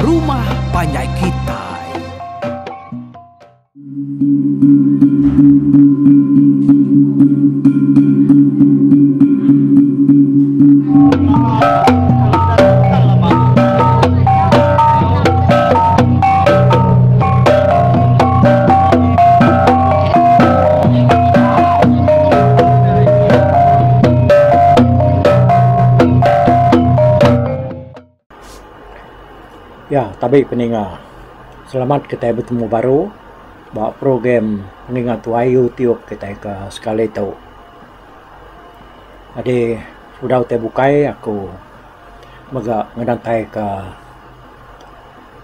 Rumah Panjai Kitai. Ya, tabi peninga. Selamat kitai betemu baru ba program Peninga Tuai YouTube kitai ke sekali tu. Jadi udah utai bukai aku mega ngedantai ka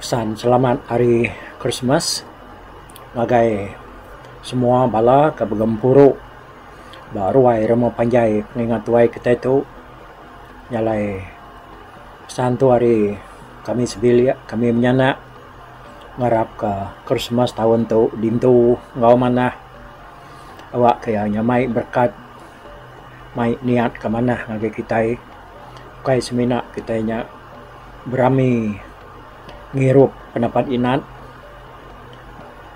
pesan selamat hari Krismas ngagai semua bala ke begempuru ba ruai rumah panjai pengingat tuai kitai tu nyalai pesan tu ari kami sebilik kami menyanak ngarap ka Krismas taun tu dintu enggau manah awak ka iya nyamai berekat mai niat ka manah ngagai kitai ukai semina kitai nya berami ngirup penapat inat.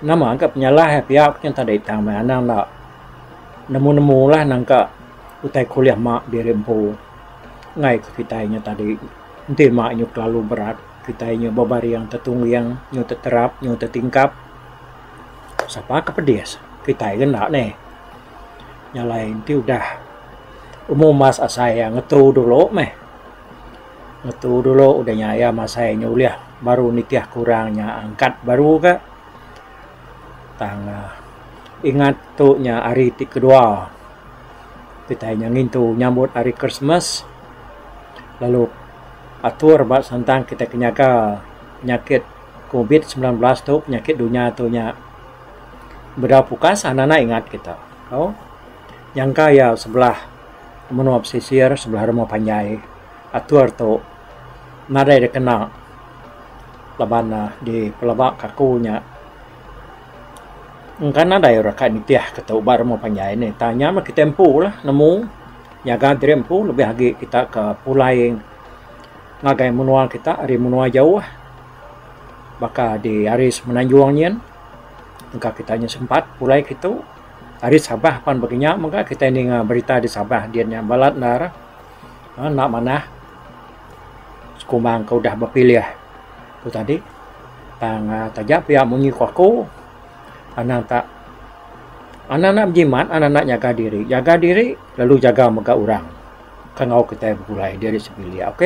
Nama ka penyalah pia ku nyadi tadi tang meh anang enda nemu nemu lah nangka utai ke ulih ma diri empu enggai ke kitai nya tadi enti ma nyu kelalu berat kitai nyu bebaring tetungging nyu teterap nyu tetingkap sapa ke pedis kitai ke enda neh. Nya alai enti udah umumas asai iya ngetu dulu meh. Ngetu dulu udah nya iya masai nya ulih baru nitih ke orang nya angkat baru ka. Tang ingat tu nya hari ti kedua kitai nya ngintu nyambut hari Krismas lalu atur ba sentang kitai ke nyaga penyakit covid 19 tu penyakit dunya tu nya bedau pukas anak-anak ingat kita. Au nyangka iya sebelah menua pesisir sebelah rumah panjai atur tu nadai da kena laban ne dipelaba ka aku nya engka nadai orang ka nitih ka tu ba rumah panjai nih. Tang nya mah kita empu lah nemu nyaga diri empu lebih agi kita ke pulai ngagai menua kita ari menua jauh baka di ari semenanjung nyin engka kita nya sempat pulai kitu. Ari Sabah pan baka nya mega kitai ninga berita di Sabah din nya balat endar enda manah sekumbang ke udah bepilih ku tadi. Tang taja pia munyi ku aku anang tak anang enda bejimat anang enda nyaga diri. Jaga diri lalu jaga mega orang ke enggau kitai begulai diri sebilik ok.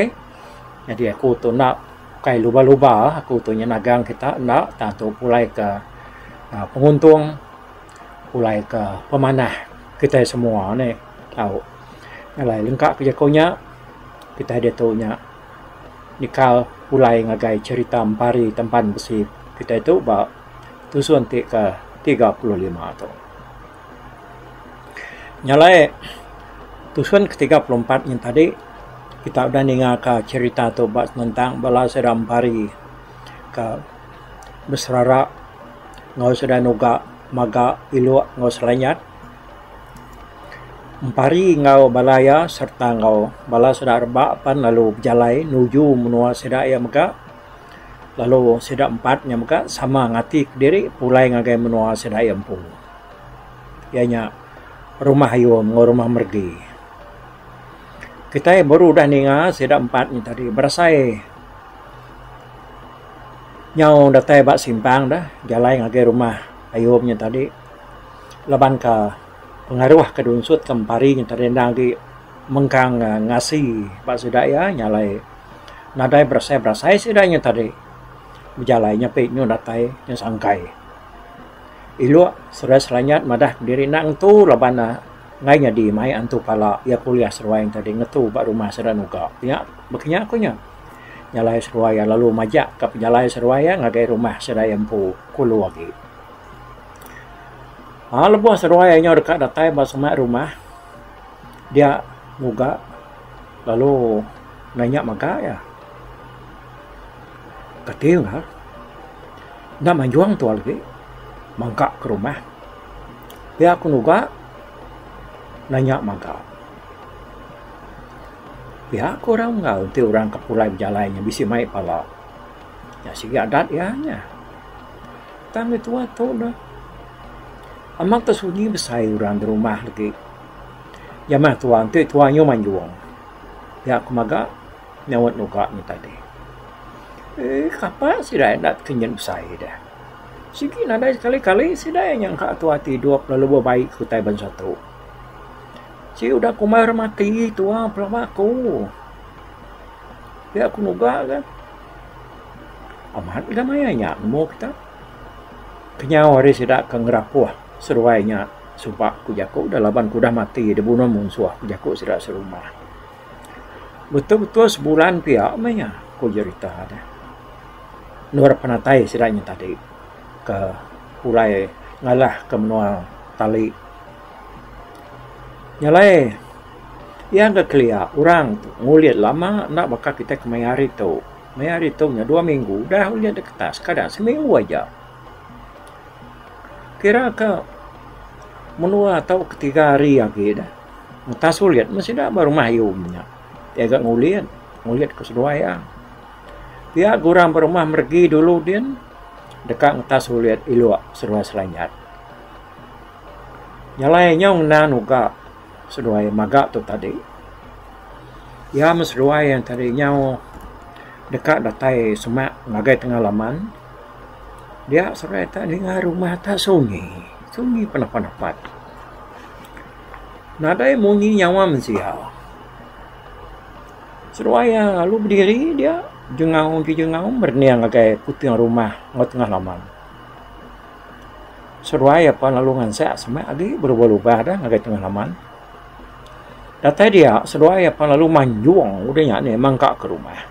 Nyadi aku tu enda ukai luba luba aku tu nyenagang kita enda tang tu pulai ke penguntung. Pulai ke pemanah kitai semua neh tau. Alai lengka ke jaku nya kitai diatu nya nikal pulai ngagai cherita empari tempan besi kitai tu ba tusun ti ke 35 tu. Nya alai tusun ke 34 nyin tadi kita udah ninga ka cherita tu ba senentang bala sida empari ke beserara enggau sida nuga maga iluk enggau seranyat. Empari enggau bala iya sereta enggau bala sida reba pan lalu bejalai nuju menua sida iya mega lalu sida empat nya mega sama ngati kediri pulai ngagai menua sida iya empu. Iya nya Rumah Ayung enggau Rumah Meregi. Kitai baru udah ninga sida empat nya tadi berasai Nyau datai ba simpang deh jalai ngagai rumah ayum nya tadi laban ka pengaruh ke diunsut ke empari nya tadi endang agi mengkang ngasi ba sida iya nya alai nadai berasai berasai sida nya tadi bejalai nyepi nyu datai nyu sangkai. Ilok seruai selanyat madah kediri enda ngetu laban ne enggai nyadi mai antu pala iya kuliah seruai nya tadi ngetu ba rumah sida nuga. Nya baka nya ku nya. Jalai seduai iya lalu majak ka pejalai seduai iya ngagai rumah sida iya empu kulu agi. Aa lebuh seduai iya nyau deka datai ba semak rumah dia muga lalu nanya mega iya. Kati unggal enda manjung tuan agi mangka ke rumah. Pia ku nuga nanya mega. Pia ku orang enggau enti orang ke pulai bejalai nya bisi mai pala. Nya sigi adat iya nya. Tang meh tua tu ne amat te sunyi besai orang da rumah lagi. Jamah tua enti tua nyau manjung pia ku mega nyaut nuga nya tadi. Eii kapa sida enda tekenyit besai deh. Sigi nadai sekali kali sida iya nyangka tua ti idup lalu bebai ke utai bansa tu. Sigi udah kumbai orang mati tua pelaba aku. Pia ku nuga ga. Amat ga maya nya nemu kita. Kenyau ari sida ke ngerapuh seduai nya suba ku jaku da laban ku udah mati dibunuh munsuh ku jaku sida serumah. Betul-betul sebulan pia meh iya ku jerita deh. Endur penatai sida nya tadi ke pulai ngalah ke menua Tali. Nya alai iya ga kelia orang ngulit lama enda baka kitai kemaya hari tu. Maya hari tu nya dua minggu udah ulih deh kertas kadang seminggu aja. Kira ka menua tau ketiga hari agi deh ngetas ulit meh sida ba rumah ayum nya. Iya ga ngulit, ngulit ke seduai iya. Pia ga orang ba rumah meregi dulu din deka ngetas ulit ilok seduai Selanjat. Nya alai nyau ngena nuga seduai maga tu tadi. Iya meh seduai yang tadi nyau deka datai semak ngagai tengah laman dia seduai tak ninga rumah tak sunyi, sunyi penapat-napat. Nadai munyi nyawa mensia. Seduai iya lalu bediri dia jengau jengau merening ngagai puting rumah enggau tengah laman. Seduai apan lalu ngansak semak agi belubah-lubah dah ngagai tengah laman. Datai dia seduai apan lalu manjung udah nya nih mangka ke rumah.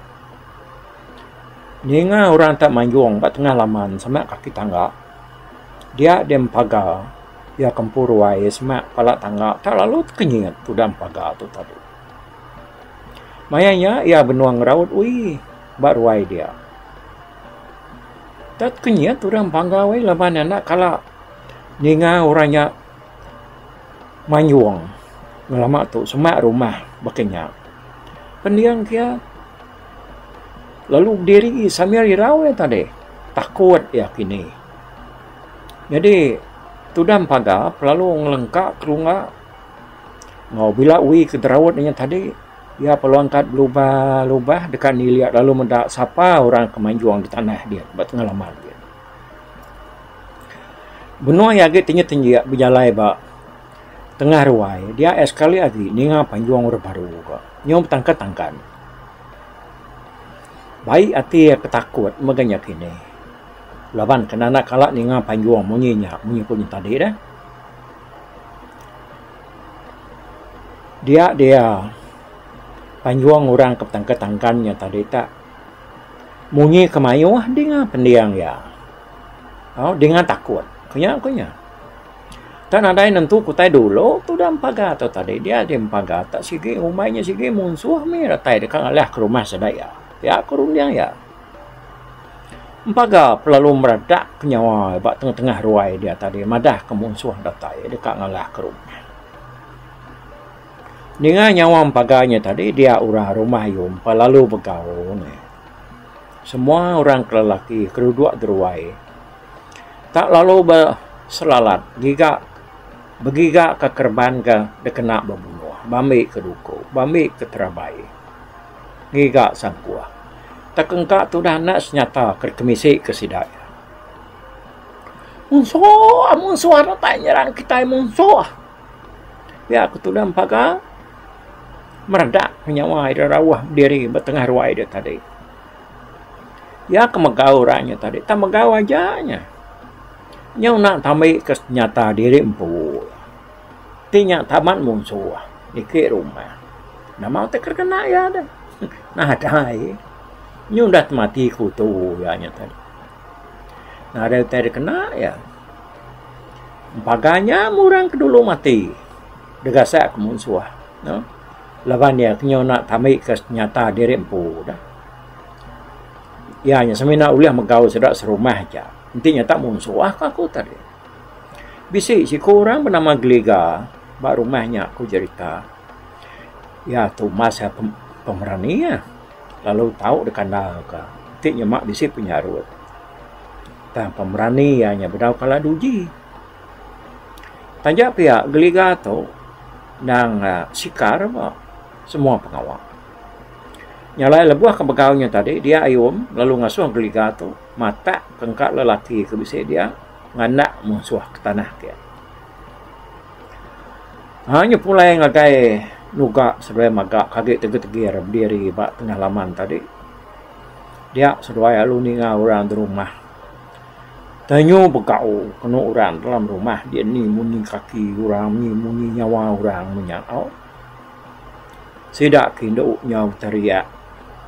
Ninga orang tak manjung ba tengah laman semak kaki tangga dia deh empaga iya ke empu ruai semak pala tangga tak lalu tekenyit tudah empaga tu tadi. Maya nya iya benung ngeraut ui ba ruai dia. Tat kenyit orang panggau ai laban iya enda kala ninga orang nya mayung ngelama tu semak rumah baka nya. Pending ke iya lalu bediri sambil irau iya tadi takut iya kini. Nyadi tudah paga lalu ngelengka kerunga enggau bila uwi ke deraut inya tadi. Iya perlu angkat belubah-lubah deka nilik lalu meda sapa orang ke manjung di tanah dia ba tengah laman dia. Benung iya agi tinggi-tinggi bejalai ba tengah ruai dia iya sekali agi ninga panjung orang baru ka nyau betangkan-tangkan. Bai ati iya ke takut mega nya kini laban ke enda kala ninga panjung munyi nya munyi ku nya tadi deh. Dia dia panjung orang ke betangkan-tangkan nya tadi tak munyi ke mayuh dinga pending iya. Au dinga takut ku nya ku nya. Tak nadai nentu ku utai dulu tudah empaga tu tadi dia ti empaga tak sigi ngumbai nya sigi munsuh mih datai deka ngalih ke rumah sida iya. Pia ku runding iya. Empaga pelalu meradak ke nyawa ba tengah-tengah ruai dia tadi madah ke munsuh datai deka ngalah ke rumah. Ninga nyawa empaga nya tadi dia orang rumah ayu pelalu begau ne. Semua orang ke lelaki ke duduk deruai tak lalu beselalat giga begiga ke kereban ke dikena bebunuh bambi ke duku bambi ke terabai. Ngiga sangkuh. Tekengka tudah enda senyata ke kemisi ke sida iya. Munsuh, munsuh datai nyerang kitai munsuh. Pia ku tudah empaga meredak nyawa ira rauh bediri ba tengah ruai dia tadi. Iya ke megau orang nya tadi tang megau aja nya. Nyau enda tambi ke senyata diri empu. Ti nya taban munsuh niki rumah. Nama utai ke kena iya deh. Nadai. Nyu udah temati kutu iya nya tadi. Nadai utai dikena iya. Empaga nya meh orang ke dulu mati digasak ke munsuh ne. Laban iya ke nyau enda tambi ke senyata diri empu deh. Iya nya semina ulih megau sida serumah aja. Enti nya tak munsuh ka aku tadi. Bisi siku orang benama Geliga ba rumah nya ku jerita. Iya tu mas iya pemerani iya lalu tau dikandalka. ti nyema bisi penyarut. Tang pemerani iya nya bedau kala diuji. Taja pia geliga tu endang sikar ba semua pengawa. Nya alai lebuh ke begau nya tadi dia ayum lalu ngasuh geliga tu matak kengka lelaki ke bisi dia nganak munsuh ke tanah ke. Ha nya pulai ngagai nuga seduai mega ke agi tegir-tegir bediri ba tengah laman tadi. Dia seduai lalu ninga orang da rumah. Tenyu begau kenu orang dalam rumah dia ni munyi kaki orang ni munyi nyawa orang menya au. Sida ke indu nyau beteriak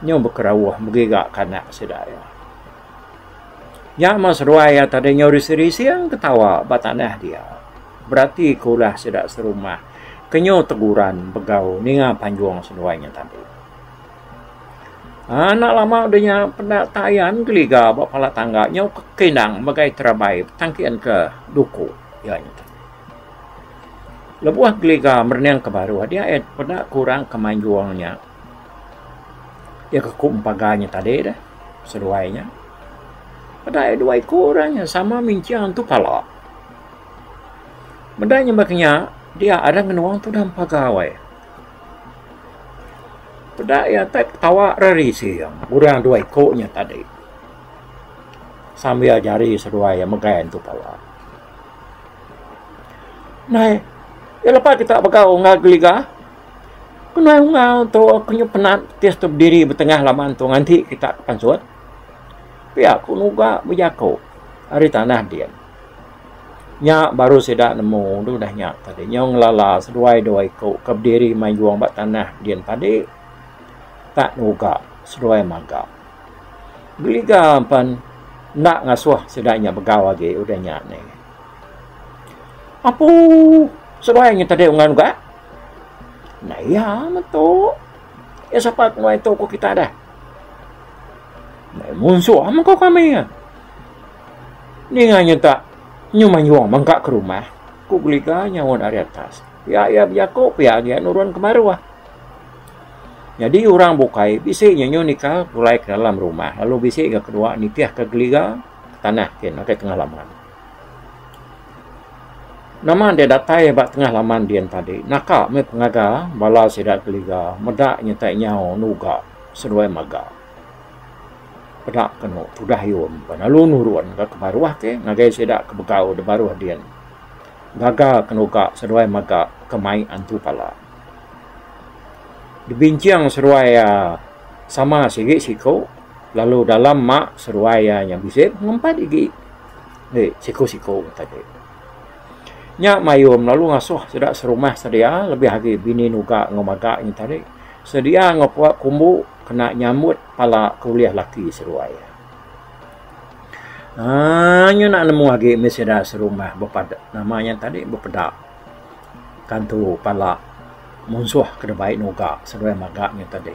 nyau bekerauh begiga ke anak sida iya. Nya meh seduai iya tadi nyau rising-rising ketawa ba tanah dia. Berati ke ulah sida serumah ke nyau teguran begau ninga panjung seduai nya tadi. Anak lama udah nya peda tayan geliga ba pala tangga nyau kekindang megai terabai betangkin ke duku iya nya tadi. Lebuh geliga merening ke baruh dia iya peda ke orang ke manjung nya. Iya ke ku empaga nya tadi deh seduai nya. Peda iya dua iku orang nya sama minching tu pala. Meda nya baka nya dia ada ngenung tudah empaga weh. Peda iya tai ketawa reri sing orang dua iku nya tadi. Sambil jari seduai iya megai entu pala. Nai iya lepa kita begau enggau geliga. Kenai unggal tu aku nyau penat tis tu bediri betengah laman tu nganti kita ke pansut. Pia ku nuga bejaku ari tanah din. Nya baru sida nemu tu udah nya tadi nyau ngelala seduai dua iku ke bediri mayung ba tanah din tadi tak nuga seduai maga. Geliga pen enda ngasuh sida nya begau agi udah nya nih. Apu seduai nya tadi unggal nuga. Nah iya meh tu. Iya sapa ke nuai tu ku kita deh. Munsuh meh ku kami. Ninga nyenta nyu mayung mangka ke rumah ku geliga nyaut ari atas. Pia iya bejaku pia agi nurun ke baruh. Nyadi orang bukai bisi nya nyu nikal pulai ke dalam rumah lalu bisi ga kedua nitih ke geliga ke tanah kin ngagai tengah laman. Nama deh datai ba tengah laman din tadi naka meh pengaga bala sida geliga meda nyetai nyau nuga seduai mega. Peda kenu tudah yum pan lalu nurun ka ke baruh ke ngagai sida ke begau da baruh din. Gaga ke nuga seduai mega ke mai antu pala. Dibinching seduai iya sama sigi siku lalu dalam ma seduai iya nya bisi pengempat igi. Enti siku-siku tadi. Nya mayum lalu ngasuh sida serumah sedia lebih agi bini nuga enggau maga nya tadi sedia enggau pua kumbu kena nyambut pala ke ulih laki seduai. Aaa nya enda nemu agi mih sida serumah bepad nama nya tadi bepeda kantu pala munsuh ke dibai nuga seduai maga nya tadi.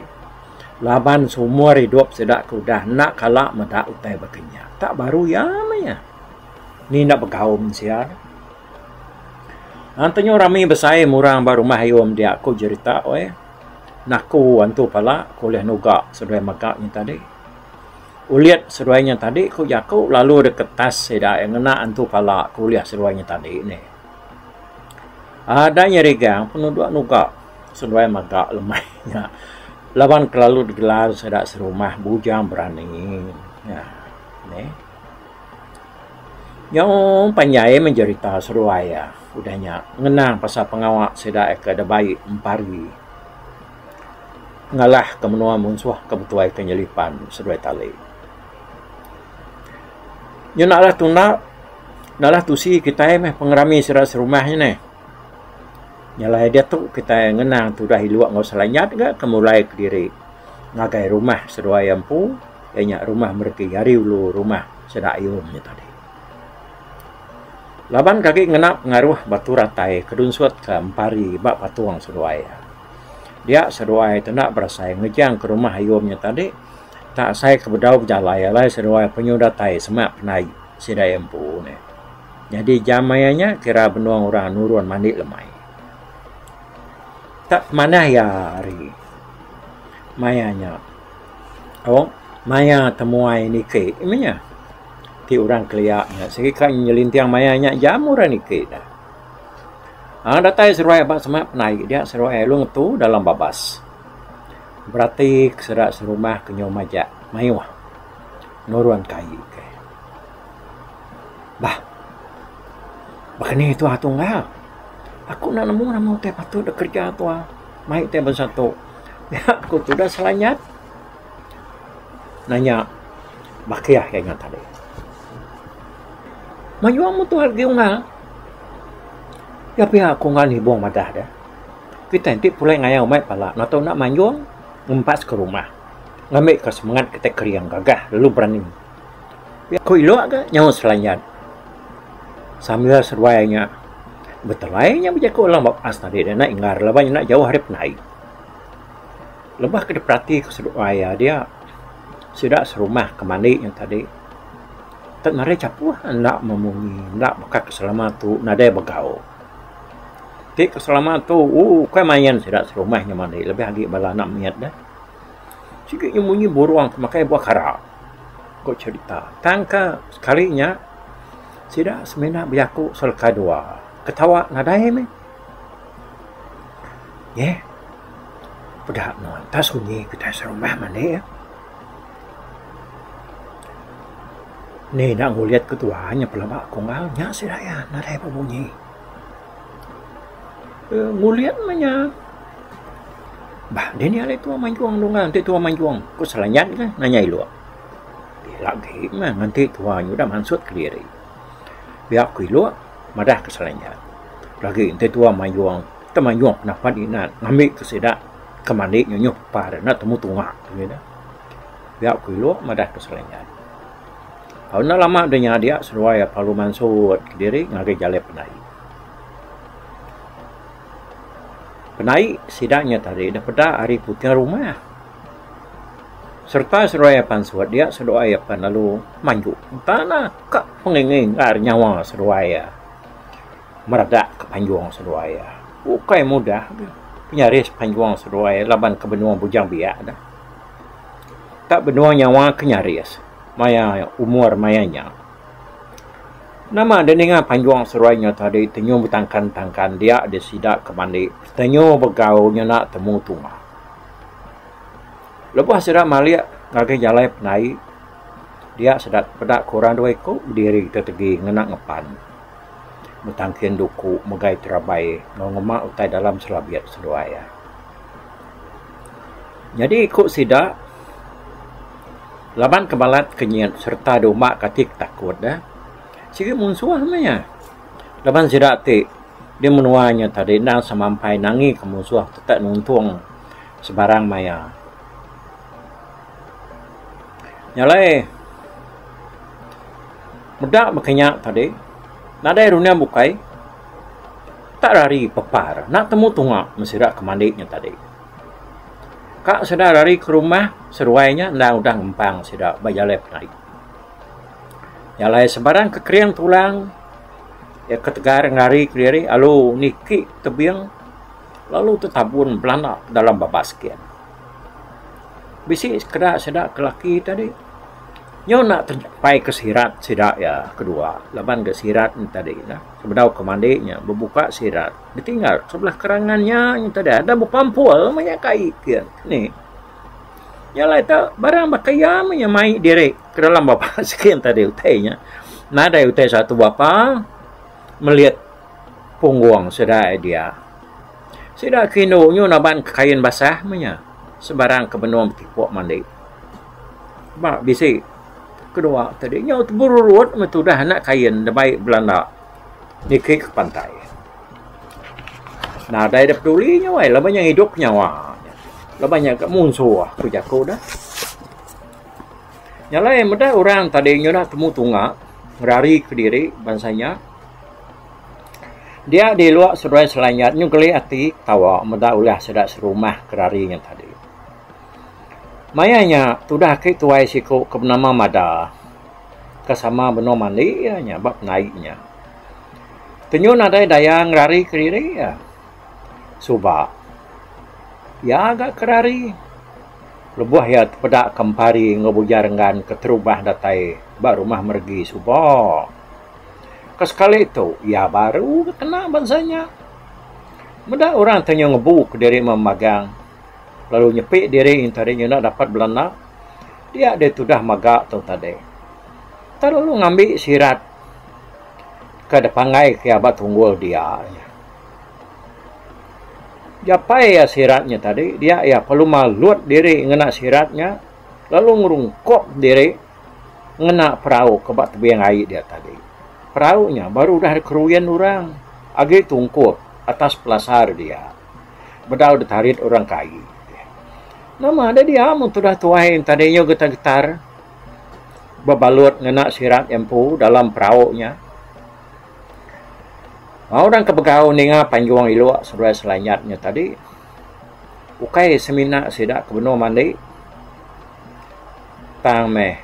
Laban seumur idup sida ke udah enda kala meda utai baka nya. Tak baru iya meh iya. Ni enda begau mensia ne. Antu nyu rami besai murang ba rumah ayum dia ku jerita weh. Naku antu pala ku ulih nuga seduai mega nya tadi. Ulit seduai nya tadi ku jaku lalu deka tas sida iya ngena antu pala ku ulih seduai nya tadi nih. Ada nyerigang penuduk nuga seduai mega lemai nya laban kelalu digelar sida serumah bujang berani nya neh. Nyau panjai meh jerita seduai iya udah nya ngenang pasal pengawa sida ke dibai empari ngalah ke menua munsuh ke betuai ke nyelipan seduai tali. Nya enda alah tunda enda alah tusi kitai meh pengerami sida serumah nya neh. Nya alai diatu kitai ngenang tudah iluk enggau selanyat ga ke mulai kediri ngagai rumah seduai iya empu iya nya rumah mereti ari ulu rumah sida ayung nya tadi. Laban ke agi ngena pengaruh batu ratai ke dunsut ke empari ba patung seduai iya. Dia seduai tu enda berasai ngejang ke rumah ayung nya tadi tak asai ke bedau bejalai alai seduai penyu datai semak penai sida iya empu ne. Nyadi jam maya nya kira benung orang nurun mandi lemai. Tak pemanah iya hari maya nya. Au. Maya temuai niki meh nya. Ti orang kelia nya sigi ka nyelinting maya nya jam orang niki dah. Aaa datai seduai ba semak penai dia seduai lalu ngetu dalam babas. Berati ke sida serumah ke nyau majak mayuh nurun ke ai ke. Bah baka ni tuah tunggal aku enda nemu nama utai patut da kerja tuah mai utai bansa tu. Nya ku tudah Selanyat. Nanya bakih iya nya tadi. Mayuh mutuh agi ungal. Iya pia ku enggau nibung madah deh. Kitai enti pulai ngayau mai pala enda tau enda manjung ngempas ke rumah ngambi ka semengat kitai kering gagah lalu berani. Pia ku ilok ga nyaut Selanyat. Sambil seduai nya betelai nya bejaku dalam babas tadi enda inggar laban enda jauh ari penai. Lebuh ke diperati ke seduai iya dia, sida serumah ke mandi nya tadi tek ngagai chapuh enda memunyi enda baka ke selama tu nadai begau. Ti ke selama tu ooh ukai main sida serumah nya mandi lebih agi bala anak mit deh. Sigi nya munyi burung ke makai buah kara ku cherita. Tang ka sekali nya sida semina bejaku seleka dua ketawa nadai meh. Nyeh. Peda nuan tak sunyi kitai serumah mandi. Ni enda ngulit ketua nya pelaba ku enggau nya sida iya nadai bebunyi. Eee ngulit meh nya. Bah dini alai tua manjung nungga enti tua manjung ku Selanyat ke nanya ilok. Ila agi meh nganti tua nyudah mansut kediri. Pia ku ilok madah ke Selanyat. Lagi enti tua mayung, te mayung penapat inat ngambi ke sida ke mandi nyunyuh pepar enda temu tunga ngin ne. Pia ku ilok madah ke Selanyat. Tau enda lama da nya dia seduai perlu mansut kediri ngagai jalai penai. Penai sida nya tadi da peda ari puting rumah. Sereta seduai pansut dia seduai pan lalu manju tanah ka penginggar nyawa seduai iya. Meredak ke panjung seduai iya. Ukai mudah ke penyaris panjung seduai laban ke benung bujang biak dah. Tak benung nyawa ke nyaris maya umur maya nya. Nama deh ninga panjung seduai nya tadi tenyu betangkan-tangkan dia deh sida ke mandi tenyu begau nyena temu tunga. Lebuh sida malik ngagai jalai penai dia sida peda ke orang dua iku bediri tetegi ngena ngepan betangkin duku megai terabai enggau ngema utai dalam selabit seduai iya. Nyadi iku sida laban ke balat kenyit sereta duma ke ati ke takut deh sigi munsuh meh iya laban sida ti di menua nya tadi endang semampai nangi ke munsuh tetap nuntung sebarang maya. Nya alai meda baka nya tadi nadai runding bukai tak rari pepar enda temu tunga meh sida ke mandi nya tadi. Ka sida rari ke rumah seduai nya enda udah ngempang sida ba jalai penai. Nya alai sebarang ke kering tulang iya ke tegar ngari kediri lalu niki tebing lalu tetabun belanda dalam babas kin. Bisi sekeda sida ke laki tadi nyau enda tejapai ke sirat sida iya kedua laban ga sirat ne tadi ne sebedau ke mandi nya bebuka sirat ditinggal sebelah kerangan nya nya tadi ada bepampul meh nya kai kin ni. Nya alai te barang baka iya meh nya mai diri ke dalam babas kin tadi utai nya nadai utai satu bapa melit punggung sida dia. Sida ke indu nyu naban ke kain basah meh nya sebarang ke benung betipok mandi. Ba bisi kedua tadi nyau teberurut meh tudah anak kain da bai belanda niki ke pantai. Nadai da peduli nya weh laban nya ngidup nyawa laban nya ka munsuh ku jaku deh. Nya alai meda orang tadi nyudah temu tunga ngerari kediri bansa nya. Dia diluk seduai Selanyat nyu geli ati ketawa meda ulah sida serumah ke rari nya tadi. Maya nya tudah aki tuai siku ke benama Mada ke sama benung mandi iya nya ba penai nya. Tenyu nadai daya ngerari kediri iya. Suba iya ga ke rari. Lebuh iya tepeda ke Empari enggau Bujang Renggan keterubah datai ba rumah Meregi suba. Ke sekali tu iya baru ke kena bansa nya. Meda orang ti nyau ngebu kediri memagang lalu nyepi diri enti nyau enda dapat belanda dia deh tudah mega tu tadi. Tang lalu ngambi sirat ke depanggai ke iya ba tunggul dia. Japai iya sirat nya tadi dia iya perlu malut diri ngena sirat nya lalu ngerungkup diri ngena perau ke ba tebing ai dia tadi. Perau nya baru udah dikeruin orang agi tungkup atas pelasar dia bedau ditarit orang ke ai. Nama deh dia mung tudah tuai tadi nyau getar-getar bebalut ngena sirat iya empu dalam perau nya. Orang ke begau ninga panjung ilok seduai selanyat nya tadi ukai semina sida ke benung mandi tang meh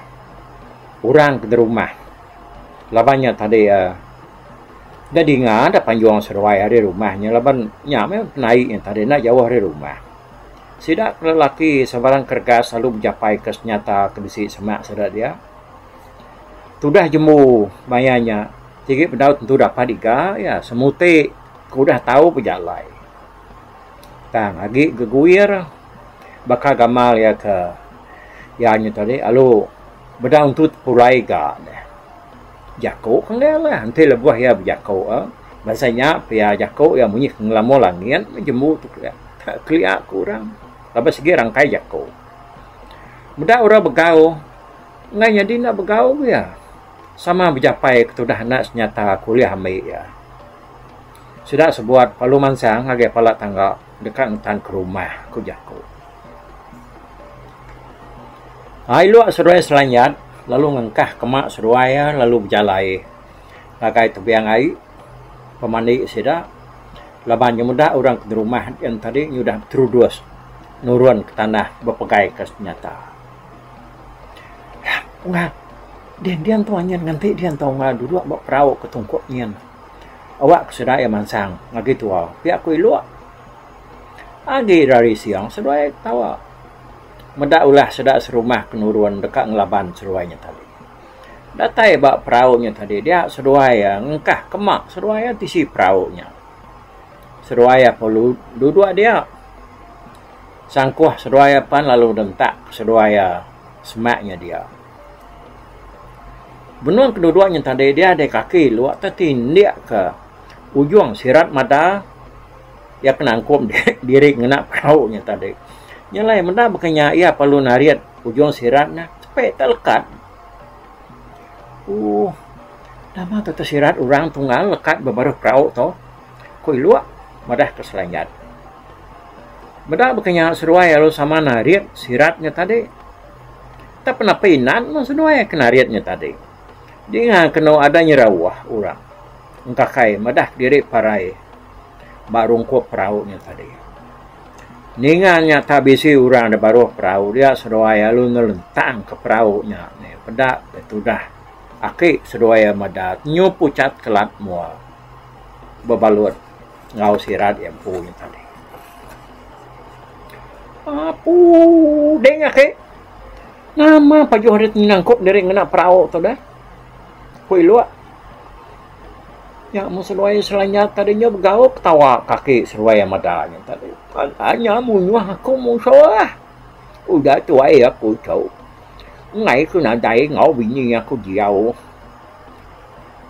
orang ke derumah laban nya tadi uhh da dinga da panjung seduai ari rumah nya laban nya meh penaik nya tadi enda jauh ari rumah. Sida ke lelaki sebarang keregas lalu bejapai ke senyata ke bisi semak sida dia. Tudah jembu maya nya sigi bedau tentu dapat iga iya semuti ke udah tau bejalai. Tang agi geguir baka gamal iya ke iya nya tadi lalu bedau tentu tepulai ga deh. Jaku ke enggai lah enti lebuh iya bejaku eh bansa nya pia jaku iya munyi ke ngelamur langit meh jembu tu kelia. Kelia ku orang laban sigi rangkai jaku. Meda orang begau. Enggai nyadi enda begau ke iya. Sama bejapai ke tudah anak senyata ke ulih ambi iya. Sida sebuat perlu mansang ngagai pala tangga deka ngetan ke rumah, ku jaku. Ai luk seduai Selanjat lalu ngengkah kema seduai iya lalu bejalai ngagai tebing ai pemandi sida laban nyemedak orang ke nerumah dian tadi nyudah beterudus nurun ke tanah bepegai ke senyata. Unggal, din dian tu anyin nganti dian tu unggal duduk ba perau ke tungkup nyin. Awak ke sida iya mansang ngagai tua pia ku iluk. Agi rari siang seduai ketawa. Meda ulah sida serumah ke nurun deka ngelaban seduai nya tadi. Datai ba perau nya tadi dia seduai iya ngengkah kema seduai iya tisi perau nya. Seduai iya perlu duduk dia. Sangkuh seduai iya pan lalu dentak seduai iya semak nya dia. Benung kedua-dua nya tadi dia deh kaki luk te tindik ke ujung sirat mada iya ke nangkup diri ngena perau nya tadi. Nya alai meda baka nya iya perlu narit ujung sirat nya sepi te lekat. Ooh nama tu sirat orang tunggal lekat ba baruh perau tu ku iluk madah ke Selanjat. Meda baka nya seduai lalu sama narit sirat nya tadi. Tak penapi inan meh seduai ke narit nya tadi. Dinga kenu ada nyerauh orang engkakai madah kediri parai ba rungkup perau nya tadi. Ninga nya tak bisi orang da baruh perau dia seduai lalu nelentang ke perau nya peda tudah aki seduai meda nyu puchat kelat mua bebalut. Enggau sirat iya empu nya tadi. Apu ding ake. Nama pajuh diri nangkup diri ngena perau tu deh. Ku iluk. Nya meh seduai selanyat tadi nya begau ketawa kaki seduai meda nya tadi. Nya munyuh aku musuh. Udah tuai aku tu. Enggai ku nadai enggau bini aku diau.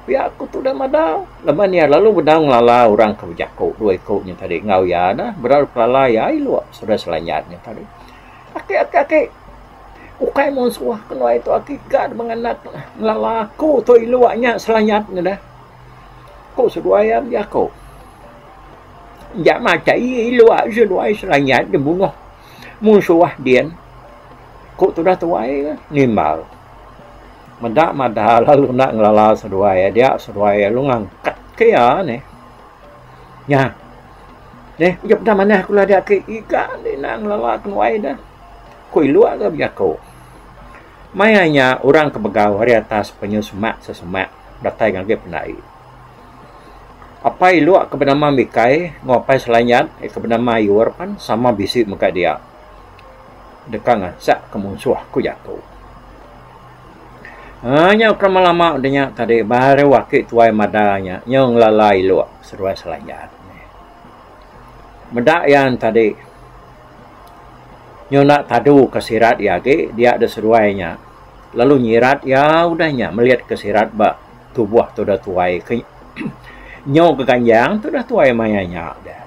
Pia ku tudah madah laban iya lalu bedau ngelala orang ke bejaku dua iku nya tadi enggau iya dah bedau kelala iya ilok sudah selanyat nya tadi. Aki aki aki ukai munsuh ke nuai tu aki ga mengenat ngelala aku tu ilok nya selanyat nya dah. Ku seduai iya bejaku. Nya matai ilok seduai selanyat dibunuh munsuh din ku tudah tuai nimbal. Meda madah lalu enda ngelala seduai iya dia seduai iya lalu ngangkat ke iya neh. Nya neh uji peda manah aku dia ke iga enda enda ngelala kenuai deh. Ku iluk ga bejaku. Maya nya orang ke begau ari atas penyu semak sesemak datai ngagai pendai. Apai iluk ke benama Mikai enggau apai Selanyat ke benama Ayur pan sama bisi mega dia. Deka ngansak ke munsuh, ku jaku. Haa nyau ke lama-lama udah nya tadi baru aki tuai mada nya nyau ngelala iluk seduai Selanjat. Meda iya tadi nyau enda tadu ke sirat iya agi dia deh seduai nya lalu nyirat iya udah nya melit ke sirat ba tubuh tudah tuai ke nyau ke ganjang tudah tuai maya nya deh.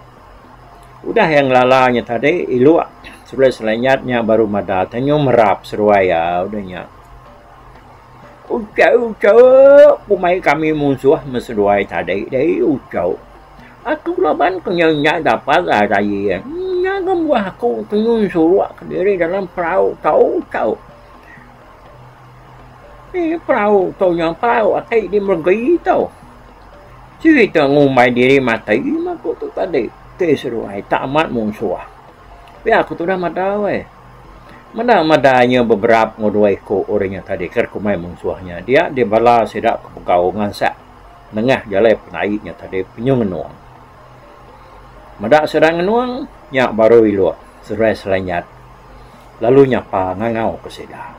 Udah iya ngelala nya tadi iluk seduai Selanjat nya baru madah te nyu merap seduai iya udah nya. Uchu uchu pemai kami munsuh meh seduai tadi deh uchu. Aku laban ke nyau nya dapat arai nya ga buah aku ke nyu suruk kediri dalam perau tu uchu. Ih perau tu nya perau ati di meregi tu. Cerita ngumbai diri mati meh aku tu tadi ti seduai tak amat munsuh. Pia aku tudah meda weh. Meda meda inya beberap enggau dua iku orang nya tadi ke kumbai munsuh nya dia dibala sida ke begau ngansak nengah jalai penai nya tadi penyu ngenung. Meda sida ngenung nya baru ilok seduai Selanyat lalu nyapa ngangau ke sida.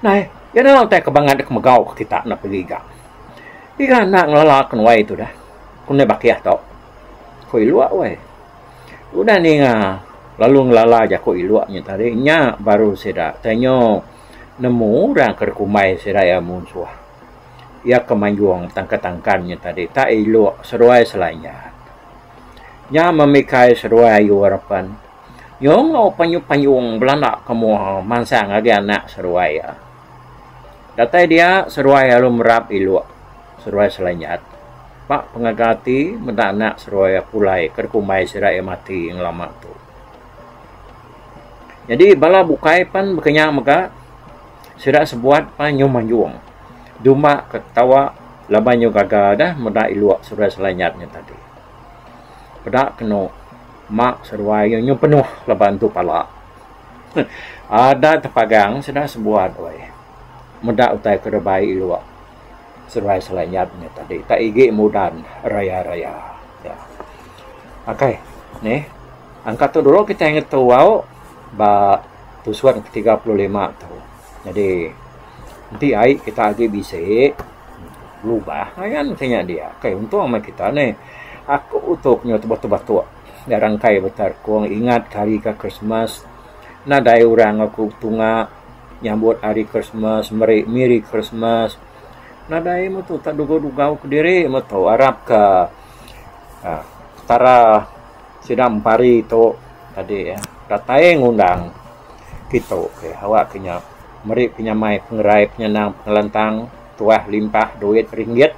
Nai, ira utai ke bangat deka megau ke kita enda pegi ga. Ira enda ngelala ke nuai tu dah. Ku ndai bakih tu. Ku Iluk weh. Udah ninga lalu ngelala jaku Iluk nya tadi nya baru sida tenyo nemu orang ke dikumbai sida iya munsuh. Iya ke manjung tangkan-tangkan nya tadi tak Iluk seduai Selanyat. Nya memikai seduai ayu harapan. Nyong enggau panyung-panyung belanda ke mua mansang ngagai anak seduai iya. Datai dia seduai lalu merap iluk seduai Selanyat. Ba pengaga ati meda anak seduai iya pulai ke dikumbai sida iya mati ngelama tu. Nyadi bala bukai pan baka nya mega sida sebuat pan nyau manjung dumba ke ketawa laban nyau gaga deh meda iluk seduai Selanyat nya tadi. Peda kenu Mak seduai iya nyu penuh laban entu pala. Ada tepagang sida sebuat weh. Meda utai ke rebai iluk seduai Selanyat nya tadi tak igi mudan raya-raya. Ya. Akai nih angka tu dulu kitai ngetu au ba tusun ke 35 tu. Nyadi enti ai kita agi bisi belubah ayan ke nya dia. Kai untung meh kita neh. Aku tu nyau batuk-batuk rangkai betar kong ingat ke hari ka Krismas nadai orang aku betunga nyambut hari Krismas meri Merry Christmas nadai meh tu tak dugau-dugau kediri meh tu arap ka uhh Petara sida empari tu tadi datai ngundang kitu ke awak ke nya meri penyamai pengerai penyenang pengelantang tuah limpah duit ringgit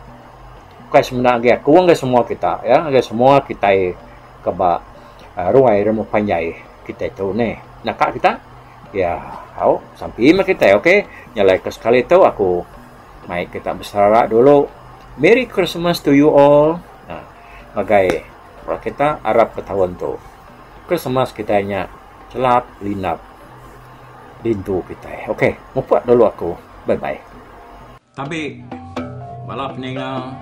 ukai semina agi aku ngagai semua kita ya ngagai semua kitai ke ba ruai rumah panjai kitai tu neh. Naka kita ya au sampi meh kitai ok nyalai ke sekali tu aku mai kita beserara dulu merry christmas to you all ngagai bala kita arap ke taun tu Christmas kitai nya chelap lindap dintu kitai. Ok mupuk dulu aku. Bye bye. Tabi bala peninga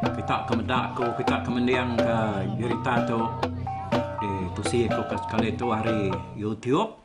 kita ke meda aku kita ke mending ke jerita tu ditusi aku ke sekali tu ari YouTube.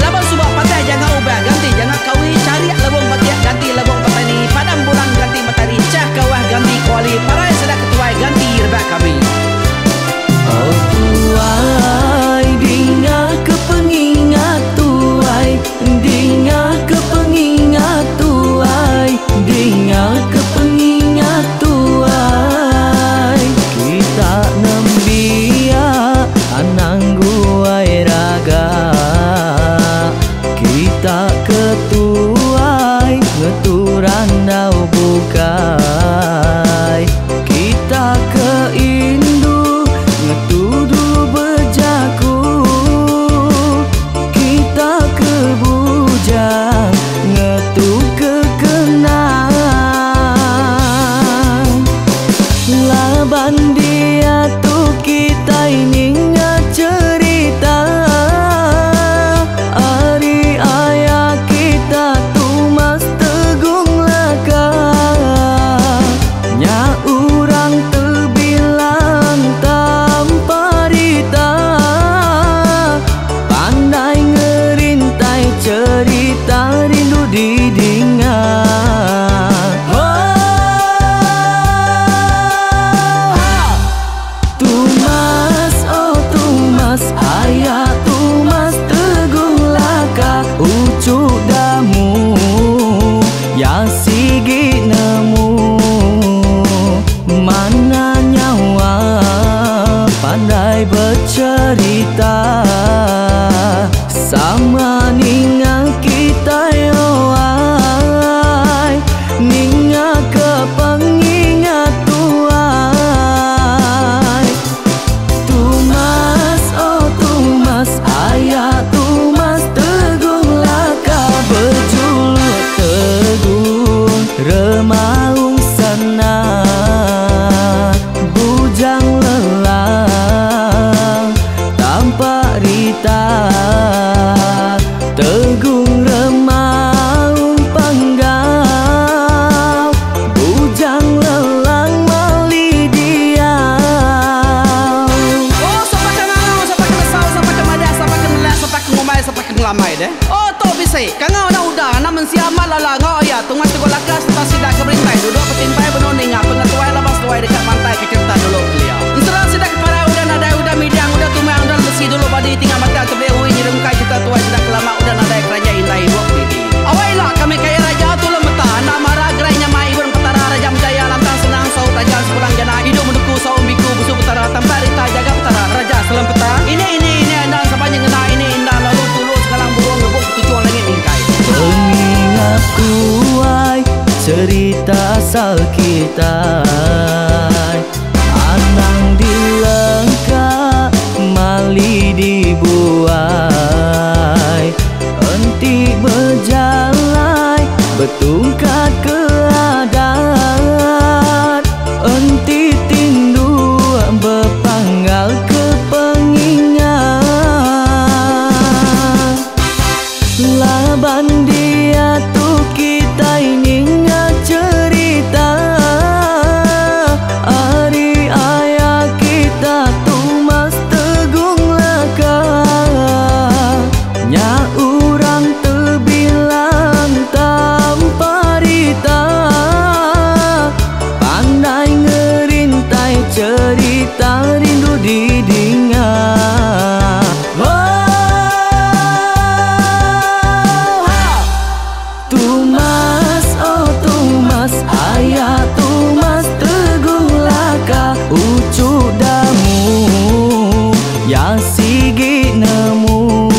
Laban suba patah janga ubah ganti janga kawi charik lebong batik ganti lebong petani padam bulan ganti matari chah kawah ganti kuali parai sida ketuai ganti rebak kami. Oh tuai dinga ke pengingat tuai dinga ke pengingat tuai dinga ke pengingat tuai kita nembiak anang guai raga kita ke tuai ngetu randau bukai kita ke indu ngetu dulu bejaku kita ke bujang. uda anak mensia amat lala enggau aya Tungai Teguh Laka sereta sida ke berintai duduk betimpai benung ninga pengetuai laban seduai deka mantai ke cherita dulu kelia. Ensera sida ke parai udah nadai udah midang udah tumang udah lesi dulu badi tinggal batang tebeli ui nyerungkai cherita tuai sida ke lama udah nadai keranjai indai ibup didi. Awai ila kami kaya raja tulung meta enda mara gerai nyamai ibun petara raja menjaya lantang senang saut raja sepulang jana idup menuku saum biku busu petara tampak rita jaga petara raja selempeta ini ini ini enda sapa nyengena ini enda lalu tulu sekalang burung ngebuk ketuchung langit mingkai. Pengingat tuai cerita asal kitai Anang dilengka mali dibuai Enti bejalai betungkat ke adat Enti tinduk bepanggal ke pengingat Laban diatu kitai ninga cherita ari aya kita Tumas Tegung Laka Nya orang tebilang tanpa rita Pandai ngerintai cherita rindu didinga Tumas oh Tumas aya Tumas Teguh Laka uchu damu ya sigi nemu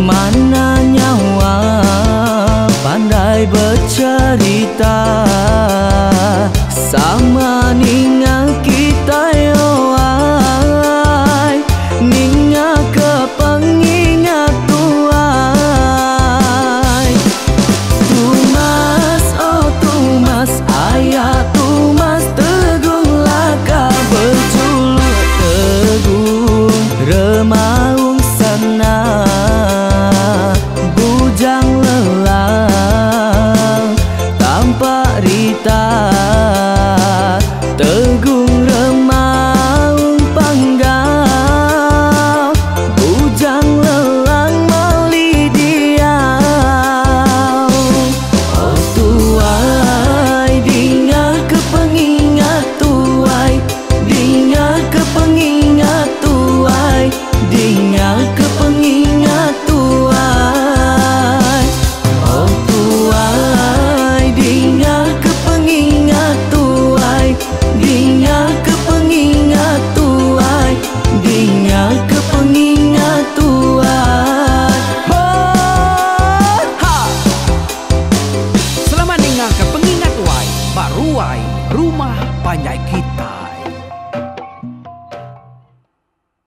Mana nyawa pandai becherita Sama ninga kitai oai Ninga ke pengingat tuai Tumas oh Tumas aya Tumas Teguh Laka bejuluk Teguh Remaung Sana Bujang Lelang Tampak Rita Tegung Remaung Panggau Bujang Lelang Mali Diau Oh tuai dinga ke pengingat tuai Dinga ke pengingat tuai Dinga ke pengingat tuai Oh tuai dinga ke pengingat tuai Dinga ke pengingat tuai Dinga ke pengingat tuai Oh ha! Selamat ninga ke pengingat tuai ba ruai rumah panjai kita.